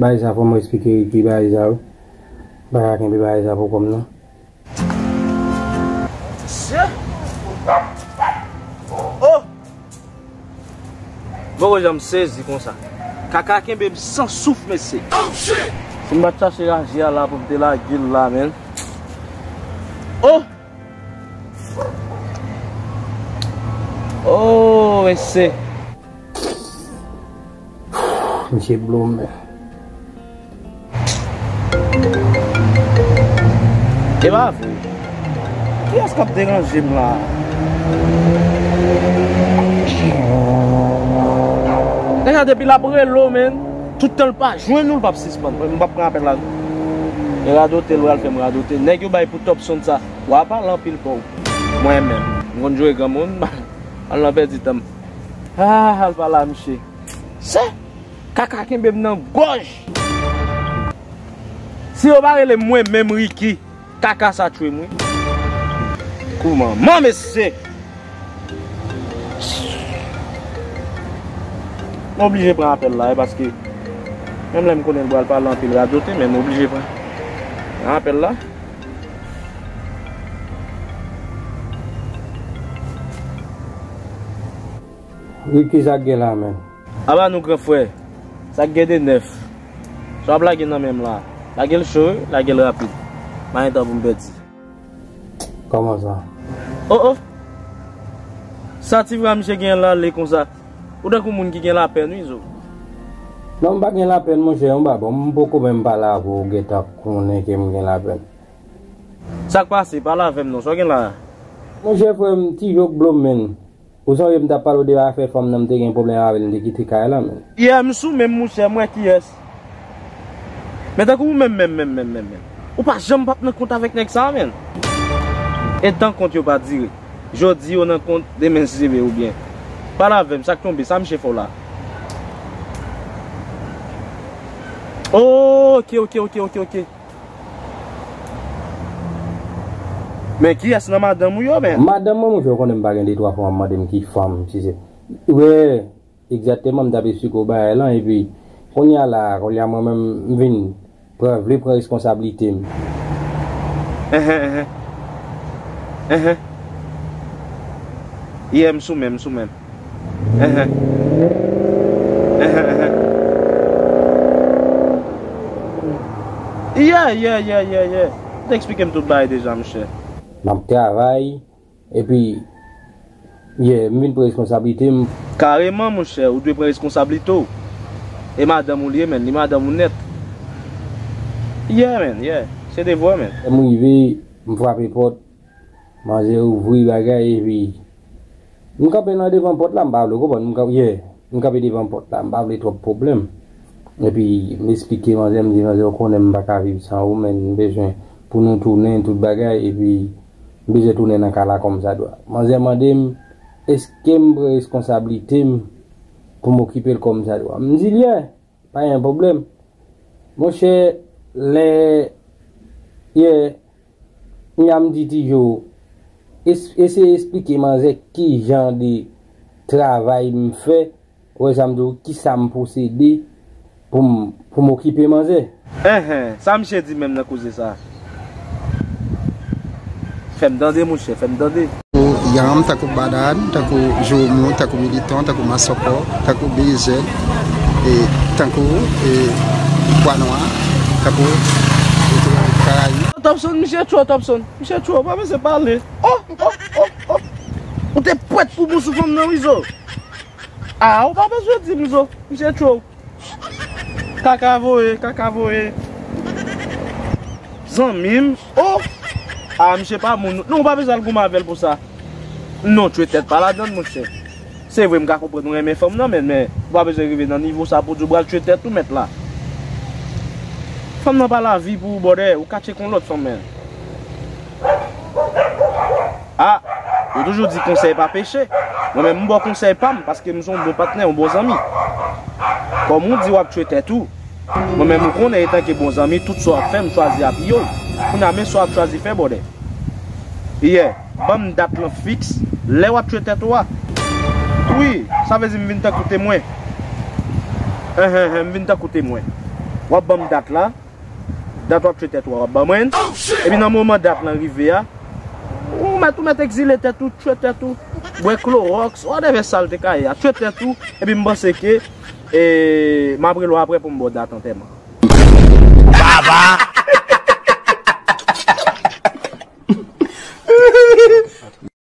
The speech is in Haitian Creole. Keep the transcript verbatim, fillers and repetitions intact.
Bagay sa fò mwen eksplike Ricky bagay sa wi. M pa ka kenbe bagay sa pou kò m non. Mesye! Oh! M poko janm sezi konsa. Kaka kenbe m san souf, mesye. Si m pa t chache raje a la pou m te lage l la, menn. Oh! Oh, mesye. Misye blome. E pa vre. Kiyès k ap deranje m la? Nèg la depi l ap rele w, menn, tout tan l pa jwenn ou, l p ap sispann. M p ap pran apèl la. E radote l pral fè m radote. Nèg yo bay pou Topson sa. W a pale anpil pa w. Mwen menm, m konn jwe granmoun, al nan pèdi tan m. Ah, al pale a misye. Se kaka kenbe m nan gòj. Si yo pa rele m mwen menm Ricky, kaka sa tchwe m wi. Kouman? Man mesye! M oblije pran apèl la, e paske menm lè m konnen l pral pale anpil radote, men m oblije pran, pran apèl la. Ricky, sa k gen la menm? Aba nou gran frè. Sa k gen de nèf? Sa w ap lage nan men m la? Lage l cho wi, lage l rapid. Pa gen tan pou m pèdi. Kòman sa? Oh, oh! Sa ti vra misye gen la ale konsa. Ou tankou moun ki gen lapèn wi, Zo. Non, m pa gen lapèn, monchè, yon ba bon, m poko menm pale avè w, ou gentan konnen ke m gen lapèn. Sa k pase? Pale avè m non, sa w gen la a? Monchè, frè m, ti jòk blòm, menn. Ou sonje m t ap pale w de afè fanm nan, m te gen pwoblèm avè l, m te kite kay la, menn. Yè m sou men m, monchè, m wè kiyès. Men tankou ou menm, menm, menm, menm, menm, menm. Ou pa janm p ap nan kont avèk nèg sa a, menn. E tan kont yo pa dire. Jodi yo nan kont, demen si Dye vle oubyen. Pale avè m, sa k tonbe, sa misye fè w la? Oke, oke, oke, oke, oke. Men kiyès nan madanm ou yo, men? Madanm mwen, monchè, ou konnen m pa gen de twa fwa w ap mande m ki fanm, si se. Wi, egzakteman, m t ap esplike w bagay lan, epi kounye a la, kounye a mwen menm, m vin pran, vle pran reskonsablite m. Enhen, enhen. Enhen. Yè, m sou men, m sou men m. Enhen. Enhen, enhen. Yeah, yeah, yeah, yeah, yeah. Ou te eksplike m tout bagay deja, monchè. M ap travay, epi, yeah, m vin pran reskonsablite m. Kareman, monchè, ou dwe pran reskonsablite w. E madanm ou li ye, menn, li madanm ou nèt. Yeah, menn, yeah. Se devwa, menn. Lè m rive, m frape pòt, manzè ouvri bagay, epi m kanpe nan devan pòt la, m pa vle konprann, m kanpe, yeah, m kanpe devan pòt la, m pa vle twòp pwoblèm. Epi m esplike manzè, m di, manzè, ou konnen m pa ka viv san ou, menn, m bezwen pou nou tounen, tout bagay, epi m bezwen tounen nan kay la kòmsadwa. Manzè mande m, èske m pran reskonsablite m pou m okipe l kòmsadwa? M di l, yeah, pa gen pwoblèm. Monchè, lè, yeah, Kounye a m di Tijo, es-, eseye esplike manzè ki jan de travay m fè, ou wè sa m di w, kisa m posede pou m, pou m okipe manzè. Enhen, sa misye di menm nan koze sa? Fè m tande, monchè, fè m tande. Tankou Yanm, tankou Banann, tankou Joumou, tankou Militon, tankou Masòkò, tankou B Z, e tankou, e, Bwa Nwa, tankou, e, Karayib. Topson, misye cho, Topson. Misye cho, pa bezwen pale. Oh, oh, oh, oh. Ou te pwèt pou bon sou fanm nan, wi, Zo. Ah, ou pa bezwen di m, Zo. Misye cho. Kaka voye, kaka voye. Zanmi m, oh! Ah, misye pa moun. Non, ou pa bezwen al goumen avè l pou sa. Non, tchwe tèt pa ladann, monchè. Se vre, m ka konprann ou renmen fanm nan, men, men ou pa bezwen rive nan nivo sa pou di w pral tchwe tèt ou, mèt la. Fanm nan pa lavi pou ou, bòdè. Ou ka tcheke yon lòt fanm, men. Ah, yo toujou di konsèy pa peche. Mwen menm, m ba w konsèy pa m, paske m se yon bon patnè, yon bon zanmi. Kòm ou di w ap tchwe tèt ou, mwen menm, ou konnen, etanke bon zanmi, tout sa w ap fè, m chwazi apiye w. Kounye a, men sa w ap chwazi fè, bòdè. Yeah, ban m dat lan fiks, lè w ap tchwe tèt ou a. Wi, sa vle di m vin tankou temwen. Enhen, enhen, m vin tankou temwen. W ap ban m dat la. Dat w ap tchwe tèt ou a, w ap ban mwen. Epi nan moman dat lan rive a, ou mèt, ou mèt egzile tèt ou, tchwe tèt ou, bwè klowòks, whatever sa l te ka ye a, tchwe tèt ou, epi m panse ke e, m ap rele w apre pou m ba w dat antèman. Baba!